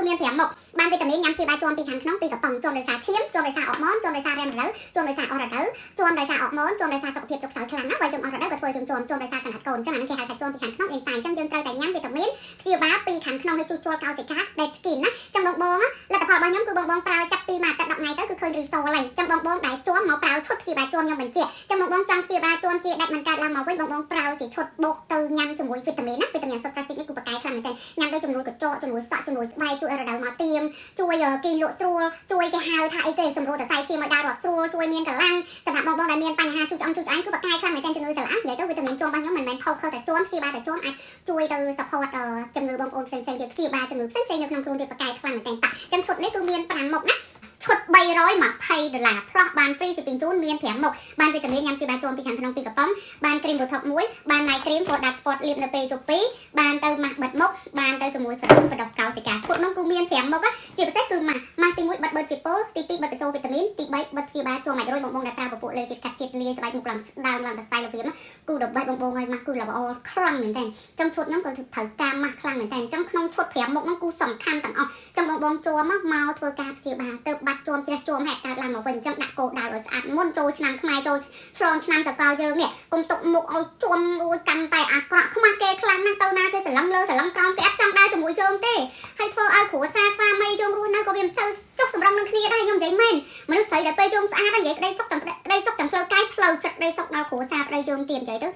មាន5មុខបានវីតាមីនញ៉ាំជាបាយជាំពីខាងក្នុងពីកំប៉ុងជាំដោយសារឈាមជាំដោយសារអរម៉ូនជាំដោយសាររ៉ែមរដូវជាំដោយសារអស់រដូវជាំដោយសារអរម៉ូនជាំដោយសារសុខភាពចុកខ្សោយខ្លាំងណាស់បើយើងអស់រដូវក៏ធ្វើយើងជាំជាំដោយសារកណ្ដាត់កូនអញ្ចឹងអានេះគេហៅថាជាំពីខាងក្នុង inside អញ្ចឹងយើងត្រូវតែញ៉ាំវីតាមីនព្យាបាលពីខាងក្នុងឲ្យជួសជុលកោសិកា dead skin ណាចឹងបងបងលទ្ធផលរបស់ខ្ញុំគឺបងបងប្រើចាប់ពីមួយអាទិត្យ10ថ្ងៃទៅគឺឃើញ result ហើយចឹងបងបងដែលជាំមកប្រើឈុតព្យាបាលជាំខ្ញុំបញ្ជាក់ចឹងបងបងចង់ព្យាបាលជាំជាដាច់មិនកើតឡើងមកវិញបងបងប្រើជាឈុតបូកទៅញ៉ាំជាមួយវីតាមីនណាវីតាមីនសុទ្ធជាតិនេះគឺប្រកែខ្លាំងមែនទែនញ៉ាំទៅជំនួយកញ្ចក់ជំនួយសក់ជំនួយស្បែកជួយឲ្យរដូវមកទៀមជួយគីលក់ស្រួលជួយគេហៅថាអីគេសម្រួលសរសៃឈាមឲ្យដើររត់ស្រួលជួយមានកម្លាំងសម្រាប់បងបងដែលមានបញ្ហាឈឺឆ្អឹងឈឺឆ្អែងគឺប្រកែខ្លាំងមែនទែនជំងឺស្រឡាក់និយាយទៅវីតាមីនជាំរបស់ខ្ញុំមិនមែនថោកខើតែជាំព្យាបាលតែជាំអាចជួយទៅ support ជំងឺបងប្អូនផ្សេងៗទៀតព្យាបាលជំងឺផ្សេងៗនៅក្នុងខ្លួនទៀតប្រកែខ្លាំងមែនទែនតាចឹងឈុតនេះគឺមាន5មុខណាឈុត320ដុល្លារផ្លោះបាន free shipping ជូនមាន5មុខបានវីតាមីនញ៉ាំជាបាយជាំពីខាងក្នុងពីកំប៉ុងបាន cream botox មួយបាន night cream for dark spot លាបនៅពេលយប់ពីរបានទៅម៉ាស់បិទមុខបានទៅជាមួយសេរ៉ុមបណ្ដុះកោសិកាឈុតនោះគឺមាន5មុខជាពិសេសគឺម៉ាស់ម៉ាស់ទី1បិទបឺតជាតិពុលទី2បិទបញ្ចូលវីតាមីនទី3បិទព្យាបាលជួមអាចរុយបងបងដែលប្រើពពួកលេជាតិកាត់ជាតិលាយស្បែកមុខឡើងស្ដើងឡើងសរសៃរបៀបគឺដល់បេះបងបងឲ្យម៉ាស់គឺល្អខ្លាំងមែនតើចឹងឈុតខ្ញុំក៏ត្រូវការម៉ាស់ខ្លាំងមែនតើចឹងក្នុងឈុត5មុខនោះគឺសំខាន់ទាំងអស់ចឹងបងបងជួមមកធ្វើការព្យាបាលទៅបាត់ជួមជ្រះជួមហេតុកើតឡើងមកវិញចឹងដាក់គោដៅឲ្យស្អាតមុនចូលឆ្នាំខ្មែរចូលឆ្លងឆ្នាំសកលយើងនេះកុំទុកមុខឲ្យជួមអូយកាន់តែអាក្រក់ខ្មាស់គេខ្លាំងណាស់ទៅណាគេសន្លឹមលើសន្លឹមក្រោមគេអត់ចង់ដើរជាមួយយើងទេហើយធ្វើឲ្យគ្រួសារស្វាមីយើងរស់នៅក៏វាមិនសូវចុះសម្រុងនឹងគ្នាដែរខ្ញុំនិយាយមែនមនុស្សស្រីដែលពេលយើងស្អាតនិយាយក្តីសុខទាំងក្តីសុខទាំងផ្លូវកាយផ្លូវចិត្តក្តីសុខដល់គ្រួសារប្តីយើងទៀតនិយាយទៅ